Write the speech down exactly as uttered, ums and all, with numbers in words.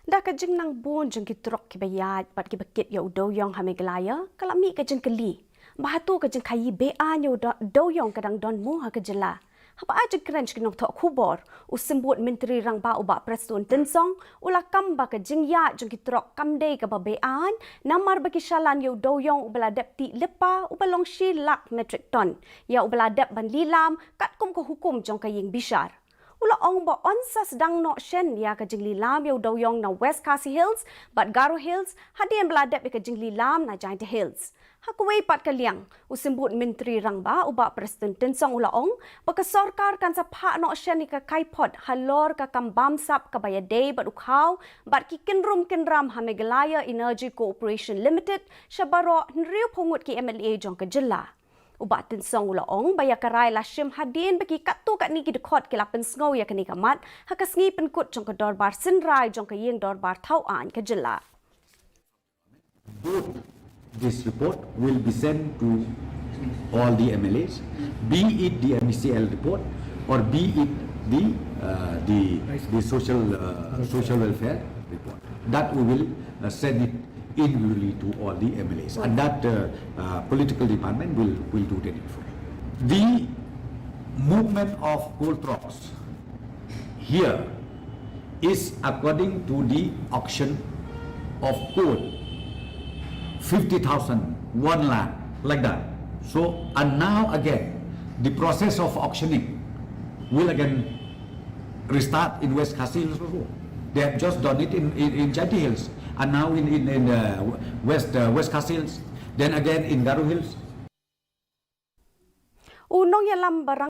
Da ka jingnang bun jong ki trok kiba ïaid bad kiba kit ïa u dewiong ha Meghalaya, ka la mih ka jingkylli ba hato ka jingkhaii be-aiñ ïa u dewiong ka dang don mo ha ka jylla. Haba ai jingkren sha ki nongthoh khubor, u Symbud Myntri Rangbah u Bah Prestone Tynsong u la kam ba ka jingïaid jong ki trok kam dei kaba be-aiñ, namar ba ki shalan ïa u dewiong uba la dep tih lypa uba long shi lak metric ton ïa uba la dep ban lilam katkum ka hukum jong ka ïing bishar. U la ong ba yn sa sdang noh shen ïa ka jinglilam ïa u dewiong na West Khasi Hills bad Garo Hills hadien ba la dep ïa ka jinglilam na Jaintia Hills. Ha kawei pat ka liang, u Symbud Myntri Rangbah u Bah Prestone Tynsong u la ong ba ka sorkar kan sa phah noh shen ïa ka kaiphod halor ka kam bamsap kaba ïadei bad u khaw bad ki kynrum kynram ha Meghalaya Energy Corporation Limited sha baroh hynriewphew ngut ki M L A jong ka jylla. U Bah Tynsong u la ong ba ïa ka rai la shim hadien ba ki katto katne ki dkhot ki la pynsngew ïa kane ka mat ha ka sngi pynkut jong ka dorbar synrai jong ka ïing dorbar thaw aiñ ka jylla. Both this report will be sent to all the M L As, be it the M E C L report or be it the uh, the the social uh, social welfare report. That we will uh, send it individually to all the M L As, and that uh, uh, political department will will do the needful. The movement of coal trucks here is according to the auction of coal, fifty thousand, one lakh, like that. So, and now again, the process of auctioning will again restart in West Khasi Hills also. They have just done it in, in, in Jaintia Hills, and now in, in, in uh, West, uh, West Khasi Hills, then again in Garo Hills. U nongïalam ba